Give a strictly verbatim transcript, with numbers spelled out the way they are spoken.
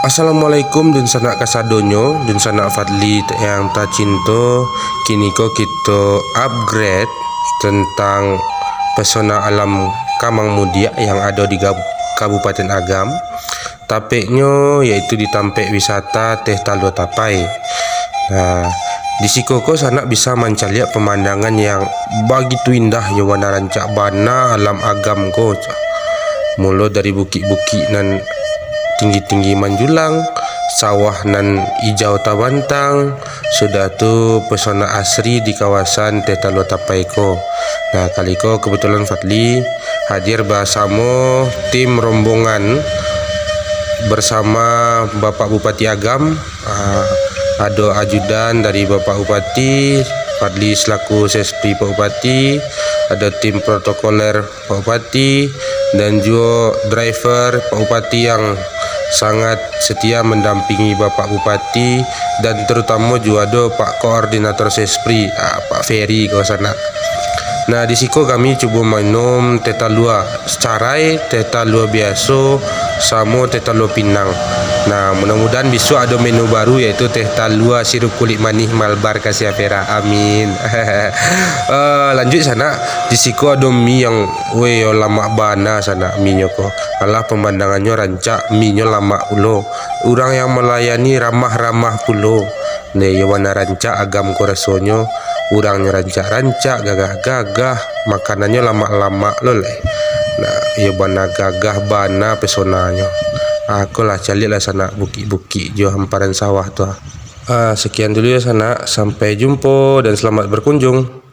Assalamualaikum dunsanak kasadonyo, dunsanak Fadli yang tacinto. Kiniko kito upgrade tentang pesona alam Kamang Mudiak yang ado di Gab-, Kabupaten Agam. Tapeknyo yaitu di tampek wisata Teh Talua Tapai. Nah, di siko ko sanak bisa mancaliak pemandangan yang bagitu indah, yo bana rancak bana alam Agam ko. Mulo dari bukik-bukik nan tinggi-tinggi manjulang, sawah nan ijau tabantang, sudah tu pesona asri di kawasan Teh Talua Tapai ko. Nah, kali ko kebetulan Fadli hadir basamo tim rombongan bersama Bapak Bupati Agam, ah, ado ajudan dari Bapak Bupati, Fadli selaku sespri Pak Bupati, ado tim protokoler Pak Bupati, dan juo driver Pak Bupati yang sangat setia mendampingi Bapak Bupati, dan terutamo juo ado Pak Koordinator Sespri, ah, Pak Ferry ko sanak. Nah, di siko kami cubo mainum teh talua carai, teh talua biaso, samo teh talua pinang. Nah, mudah-mudahan bisuak ado menu baru, yaitu teh talua sirup kulik manih Malbar Cassiopeia. Amin. Eh, lanjuik sanak, di siko ado mi yang, weh, yo lamak bana sanak minyo ko. Alah, pemandangannyo rancak, minyo lamak pulo. Urang yang melayani ramah-ramah pulo. Neh, iyo bana rancak Agam ko rasonyo. Urangnyo rancak-rancak, gagah-gagah, makanannyo lamak-lamak lo lai. Nah, iyo bana gagah bana pesonanyo. Ah, ko lah, caliaklah sanak bukik-bukik jo hamparan sawah tu, ah. Ah, sekian dulu yo sanak, sampai jumpo dan selamat berkunjung.